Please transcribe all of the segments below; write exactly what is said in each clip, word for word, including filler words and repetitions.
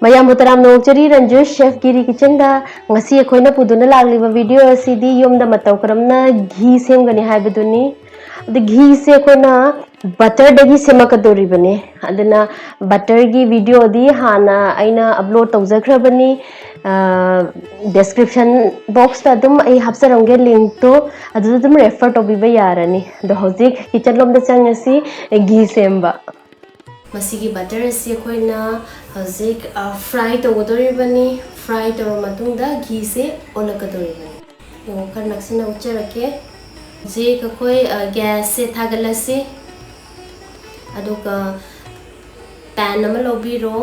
ꯃꯌꯥꯝꯕꯨ ꯇꯔꯥꯝꯅ ꯑꯣꯛꯆꯔꯤ ꯔꯟꯖꯨ ꯁꯦꯐ ꯒꯤꯔꯤ ꯀꯤꯆꯟꯗ꯫ ꯉꯁꯤ ꯑꯩꯈꯣꯏꯅ ꯄꯨꯗꯨꯅ ꯂꯥꯛꯂꯤꯕ ꯚꯤꯗꯤꯑꯣ ꯑꯁꯤꯗꯤ ꯌꯨꯝꯗ ꯃꯇꯧ ꯀꯔꯝꯅ ꯘꯤ ꯁꯦꯝꯒꯅꯤ ꯍꯥꯏꯕꯗꯨꯅꯤ꯫ ꯑꯗ ꯘꯤꯁꯦ ꯑꯩꯈꯣꯏꯅ ꯕꯇꯔꯗꯒꯤ ꯁꯦꯝꯃꯛꯀꯗꯧꯔꯤꯕꯅꯤ꯫ ꯑꯗꯨꯅ ꯕꯇꯔꯒꯤ ꯚꯤꯗꯤꯑꯣꯗꯤ ꯍꯥꯟꯅ ꯑꯩꯅ ꯑꯞꯂꯣꯗ ꯇꯧꯖꯈ꯭ꯔꯕꯅꯤ꯫ ꯗꯦꯁꯀ꯭ꯔꯤꯞꯁꯟ ꯕꯣꯛꯁꯇ ꯑꯗꯨꯝ ꯑꯩ ꯍꯥꯞꯆꯔꯝꯒꯦ ꯂꯤꯡꯛꯇꯣ, ꯑꯗꯨꯗ ꯑꯗꯨꯝ ꯔꯦꯐꯔ ꯇꯧꯕꯤꯕ ꯌꯥꯔꯅꯤ꯫ ꯑꯗꯣ ꯍꯧꯖꯤꯛ ꯀꯤꯆꯟ ꯂꯣꯝꯗ ꯆꯪꯉꯁꯤ ꯘꯤ ꯁꯦꯝꯕ꯫ ꯃꯁꯤꯒꯤ ꯕꯇꯔ ꯑꯁꯤ ꯑꯩꯈꯣꯏꯅ ꯍꯧꯖꯤꯛ, ꯑ, ꯐ꯭ꯔꯥꯏ ꯇꯧꯒꯗꯧꯔꯤꯕꯅꯤ꯫ ꯐ꯭ꯔꯥꯏ ꯇꯧꯔꯕ ꯃꯇꯨꯡꯗ ꯘꯤꯁꯦ ꯑꯣꯜꯂꯛꯀꯗꯧꯔꯤꯕꯅꯤ꯫ ꯌꯦꯡꯉꯣ, ꯈꯔ ꯅꯛꯁꯤꯟꯅ ꯎꯠꯆꯔꯛꯀꯦ꯫ ꯍꯧꯖꯤꯛ ꯑꯩꯈꯣꯏ, ꯑ, ꯒ꯭ꯌꯥꯁꯁꯦ ꯊꯥꯒꯠꯂꯁꯤ꯫ ꯑꯗꯨꯒ ꯄꯦꯟ ꯑꯃ ꯂꯧꯕꯤꯔꯣ꯫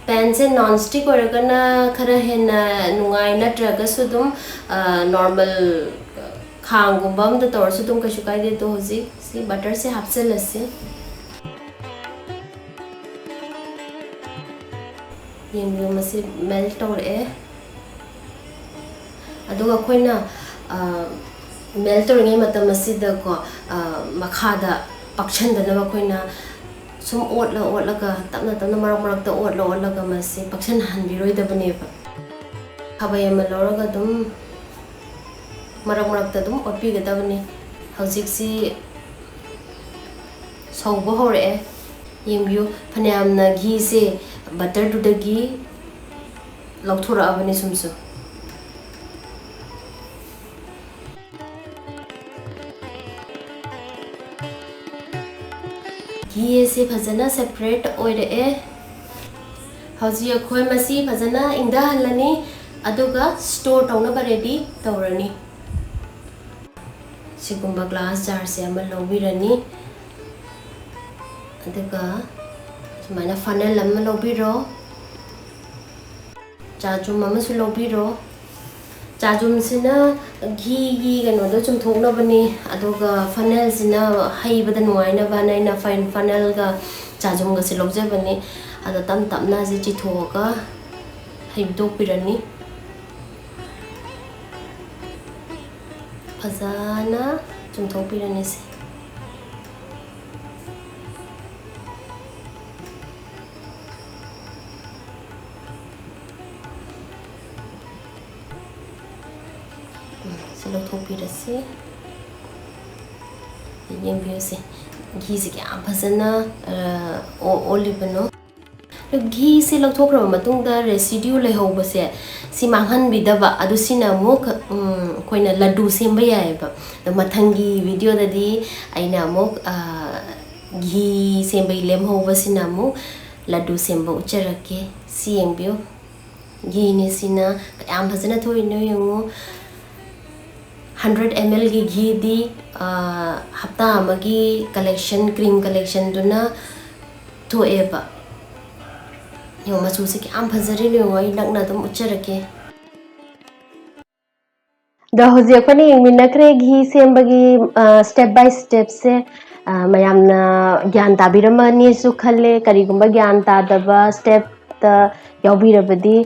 ꯄꯦꯟꯁꯦ ꯅꯣꯟ ꯁ꯭ꯇꯤꯛ ꯑꯣꯏꯔꯒꯅ ꯈꯔ ꯍꯦꯟꯅ ꯅꯨꯡꯉꯥꯏ, ꯅꯠꯇ꯭ꯔꯒꯁꯨ ꯑꯗꯨꯝ, ꯑ, ꯅꯣꯔꯃꯦꯜ, ꯑ, ꯈꯥꯡꯒꯨꯝꯕ ꯑꯝꯗ ꯇꯧꯔꯁꯨ ꯑꯗꯨꯝ ꯀꯩꯁꯨ ꯀꯥꯏꯗꯦ꯫ ꯑꯗꯣ ꯍꯧꯖꯤꯛ ꯁꯤ ꯕꯇꯔꯁꯦ ꯍꯥꯞꯆꯤꯜꯂꯁꯤ꯫ ꯌꯦꯡꯕꯤꯌꯨ, ꯃꯁꯤ ꯃꯦꯜꯠ ꯇꯧꯔꯛꯑꯦ꯫ ꯑꯗꯨꯒ ꯑꯩꯈꯣꯏꯅ, ꯑ, ꯃꯦꯜꯠ ꯇꯧꯔꯤꯉꯩ ꯃꯇꯝ ꯑꯁꯤꯗꯀꯣ, ꯑ, ꯃꯈꯥꯗ ꯄꯥꯛꯁꯟꯗꯅꯕ ꯑꯩꯈꯣꯏꯅ ꯁꯨꯝ ꯑꯣꯠꯂ ꯑꯣꯠꯂꯒ, ꯇꯞꯅ ꯇꯞꯅ ꯃꯔꯛ ꯃꯔꯛꯇ ꯑꯣꯠꯂ ꯑꯣꯠꯂꯒ ꯃꯁꯤ ꯄꯥꯛꯁꯟꯍꯟꯕꯤꯔꯣꯏꯗꯕꯅꯦꯕ꯫ ꯈꯥꯕꯩ ꯑꯃ ꯂꯧꯔꯒ ꯑꯗꯨꯝ ꯃꯔꯛ ꯃꯔꯛꯇ ꯑꯗꯨꯝ ꯑꯣꯠꯄꯤꯒꯗꯕꯅꯤ꯫ ꯍꯧꯖꯤꯛꯁꯤ ꯁꯧꯕ ꯍꯧꯔꯛꯑꯦ꯫ ꯌꯦꯡꯕꯤꯌꯨ, ꯐꯅꯌꯥꯝꯅ ꯘꯤꯁꯦ ꯕꯇꯔꯗꯨꯗꯒꯤ ꯂꯧꯊꯣꯔꯛꯑꯕꯅꯤ ꯁꯨꯝ ꯁꯨꯝ꯫ ꯘꯤ ꯑꯁꯤ ꯐꯖꯅ ꯁꯦꯄꯔꯦꯠ ꯑꯣꯏꯔꯛꯑꯦ꯫ ꯍꯧꯖꯤꯛ ꯑꯩꯈꯣꯏ ꯃꯁꯤ ꯐꯖꯅ ꯏꯪꯊꯍꯜꯂꯅꯤ, ꯑꯗꯨꯒ ꯁ꯭ꯇꯣꯔ ꯇꯧꯅꯕ ꯔꯦꯗꯤ ꯇꯧꯔꯅꯤ꯫ ꯁꯤꯒꯨꯝꯕ ꯒ꯭ꯂꯥꯁ ꯖꯥꯔꯁꯦ ꯑꯃ ꯂꯧꯕꯤꯔꯅꯤ, ꯑꯗꯨꯒ ꯁꯨꯃꯥꯏꯅ ꯐꯅꯦꯜ ꯑꯃ ꯂꯧꯕꯤꯔꯣ꯫ ꯆꯥꯖꯨꯝ ꯑꯃꯁꯨ ꯂꯧꯕꯤꯔꯣ꯫ ꯆꯥꯖꯨꯝꯁꯤꯅ ꯘꯤꯒꯤ ꯀꯩꯅꯣꯗꯣ ꯆꯨꯝꯊꯣꯛꯅꯕꯅꯤ, ꯑꯗꯨꯒ ꯐꯅꯦꯜꯁꯤꯅ ꯍꯩꯕꯗ ꯅꯨꯡꯉꯥꯏꯅꯕꯅ ꯑꯩꯅ ꯐ-, ꯐꯅꯦꯜꯒ ꯆꯥꯖꯨꯝꯒꯁꯦ ꯂꯧꯖꯕꯅꯤ꯫ ꯑꯗꯣ ꯇꯞ ꯇꯞꯅ ꯁꯤ ꯆꯤꯊꯣꯛꯑꯒ ꯍꯩꯗꯣꯛꯄꯤꯔꯅꯤ꯫ ꯐꯖꯅ ꯆꯨꯝꯊꯣꯛꯄꯤꯔꯅꯤ ꯁꯦ꯫ ꯁꯤ ꯂꯧꯊꯣꯛꯄꯤꯔꯁꯤ꯫ ꯌꯦꯡꯕꯤꯌꯨꯁꯦ, ꯘꯤꯁꯦ ꯀꯌꯥꯝ ꯐꯖꯅ ꯑ, ꯑꯣ- ꯑꯣꯜꯂꯤꯕꯅꯣ꯫ ꯑꯗꯨ ꯘꯤꯁꯦ ꯂꯧꯊꯣꯛꯈ꯭ꯔꯕ ꯃꯇꯨꯡꯗ residue ꯂꯩꯍꯧꯕꯁꯦ, ꯁꯤ ꯃꯥꯡꯍꯟꯕꯤꯗꯕ꯫ ꯑꯗꯨ ꯁꯤꯅ ꯑꯃꯨꯛ ꯎꯝ, ꯑꯩꯈꯣꯏꯅ ꯂꯗꯨ ꯁꯦꯝꯕ ꯌꯥꯏꯑꯕ꯫ ꯑꯗꯣ ꯃꯊꯪꯒꯤ videoꯗꯗꯤ ꯑꯩꯅ ꯑꯃꯨꯛ ꯑ, ꯘꯤ ꯁꯦꯝꯕꯒꯤ ꯂꯦꯝꯍꯧꯕꯁꯤꯅ ꯑꯃꯨꯛ ꯂꯗꯨ ꯁꯦꯝꯕ ꯎꯠꯆꯔꯛꯀꯦ꯫ ꯁꯤ ꯌꯦꯡꯕꯤꯌꯨ, ꯘꯤꯅꯤ ꯁꯤꯅ ꯀꯌꯥꯝ ꯐꯖꯅ ꯊꯣꯛꯏꯅꯣ ꯌꯦꯡꯉꯨ꯫ ꯍꯟꯗ꯭ꯔꯦꯠ ꯑꯦꯝ ꯑꯦꯜꯒꯤ ꯘꯤꯗꯤ ꯑ, ꯍꯞꯇꯥ ꯑꯃꯒꯤ collection, cream collectionꯗꯨꯅ ꯊꯣꯛꯑꯦꯕ꯫ ꯌꯦꯡꯉꯣ, ꯃꯆꯨꯁꯦ ꯀꯌꯥꯝ ꯐꯖꯔꯤꯅꯣ ꯌꯦꯡꯉꯣ, ꯑꯩ ꯅꯛꯅ ꯑꯗꯨꯝ ꯎꯠꯆꯔꯛꯀꯦ꯫ ꯑꯗꯣ ꯍꯧꯖꯤꯛ ꯑꯩꯈꯣꯏꯅ ꯌꯦꯡꯃꯤꯟꯅꯈ꯭ꯔꯦ ꯘꯤ ꯁꯦꯝꯕꯒꯤ step by stepꯁꯦ꯫ ꯃꯌꯥꯝꯅ ꯒ꯭ꯌꯥꯟ ꯇꯥꯕꯤꯔꯝꯃꯅꯤꯁꯨ ꯈꯜꯂꯦ꯫ ꯀꯔꯤꯒꯨꯝꯕ ꯒ꯭ꯌꯥꯟ ꯇꯥꯗꯕ stepꯇ ꯌꯥꯎꯕꯤꯔꯕꯗꯤ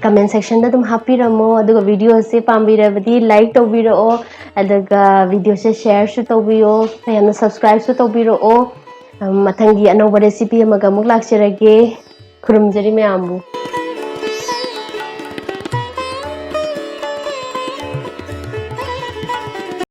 comment sectionꯗ ꯑꯗꯨꯝ ꯍꯥꯞꯄꯤꯔꯝꯃꯣ꯫ ꯑꯗꯨꯒ videoꯁꯦ ꯄꯥꯝꯕꯤꯔꯕꯗꯤ like ꯇꯧꯕꯤꯔꯛꯑꯣ, ꯑꯗꯨꯒ videoꯁꯦ shareꯁꯨ ꯇꯧꯕꯤꯌꯣ, ꯃꯌꯥꯝꯅ subscribeꯁꯨ ꯇꯧꯕꯤꯔꯛꯑꯣ꯫ ꯃꯊꯪꯒꯤ ꯑꯅꯧꯕ recipe ꯑꯃꯒ ꯑꯃꯨꯛ ꯂꯥꯛꯆꯔꯒꯦ꯫ ꯈꯨꯔꯨꯝꯖꯔꯤ ꯃꯌꯥꯝꯕꯨ꯫